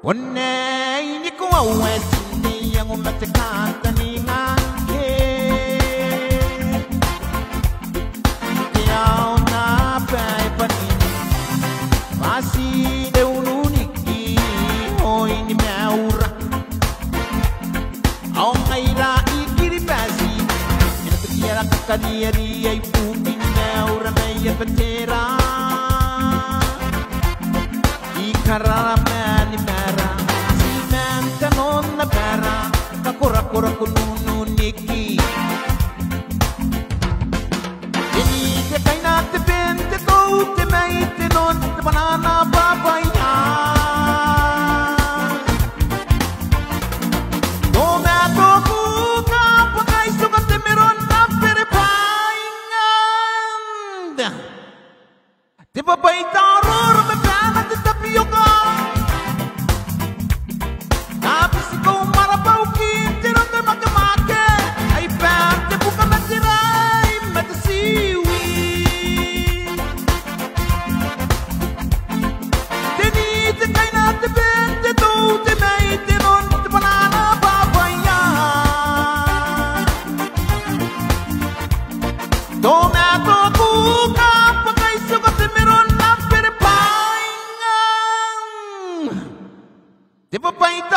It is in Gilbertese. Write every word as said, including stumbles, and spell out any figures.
Bon ae I niko au ae ti n iango ma te kantaninga ngke te ao naba e bane bati te ununiki oin maiura. Ao ngaira i Kiribati e na toki ara kakariaria ibukin maiura mai Abatera. I karara ma ni mara, ti man kanon abara, kakorakoran ununiki. Te niti kaina te ben, te tou, te mai, te non, te banana, babaia. Toma toku kabwaka, isoka, te meron, na bere bainga. Te babaita, roro ma bana, te tapioka. Kabiti, kou, marabau, kiin, te roto, makemake, ai baan te buka ma te rai ma te tiwi. Te niti kaina te ben, te tou, te mai, te non, te banana, babaia. Toma toku kabwaka, isoka, te meron, na bere bainga. Te babaita,